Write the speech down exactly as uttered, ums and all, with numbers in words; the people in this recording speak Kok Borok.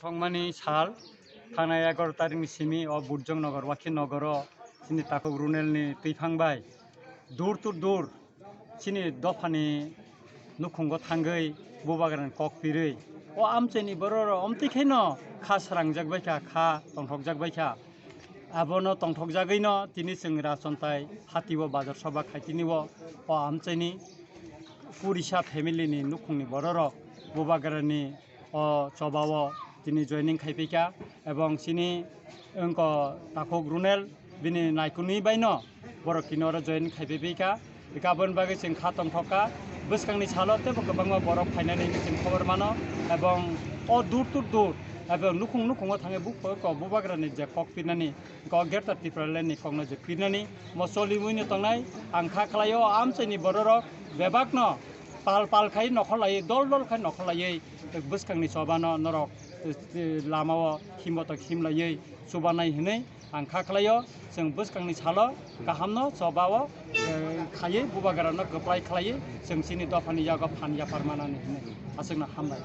Thangmani sal, thangnai egaroh tarikni simi o Burjong Nogor, Wakhi Nogoro chini takhuk Runelni twiphang bai dur to dur chini dophani nukhungo thangwi bubagrani kok pirwi o amchaini bororok omtwi khaino kha srangjak baikha, kha tongthokjak baikha. Abono tongthokjagwino tini chwng Rajchontai hatio bazar soba khaitini o, o amchaini Purisa family ni nukhungni bororok bubagrani o chobao tini joining khaipaikha, ebong chini wngkha takhuk Runel bini naikunwi baino borok tini oro joining khaipaikha. Eka aboni bagwi chwng kha tongthokha, bwskangni salo teibo kwbangma borok phainani hinwi chwng khobor mano, ebong o dur to dur ebong nukhung nukhungo thangwi bukhuk bubagrani je kok pirnani kok Greater Tipraland ni kokno je pirnani mo choliwino tongnai. Ang kha khlaio amchaini bororok bebakno pal pal khai nokhorlaiwi, dol dol khai nokhorlaiwi bwskangni chobano norok, eh, lamao himbotok himlaiwi chubanai hinwi ang kha khlaio. Chwng bwskangni salo kahamno chobao, eh, khaiwi bubagrano kwplai khlaiwi chwng chini dophani yago phan yaphar manani hinwi aswkno hambai.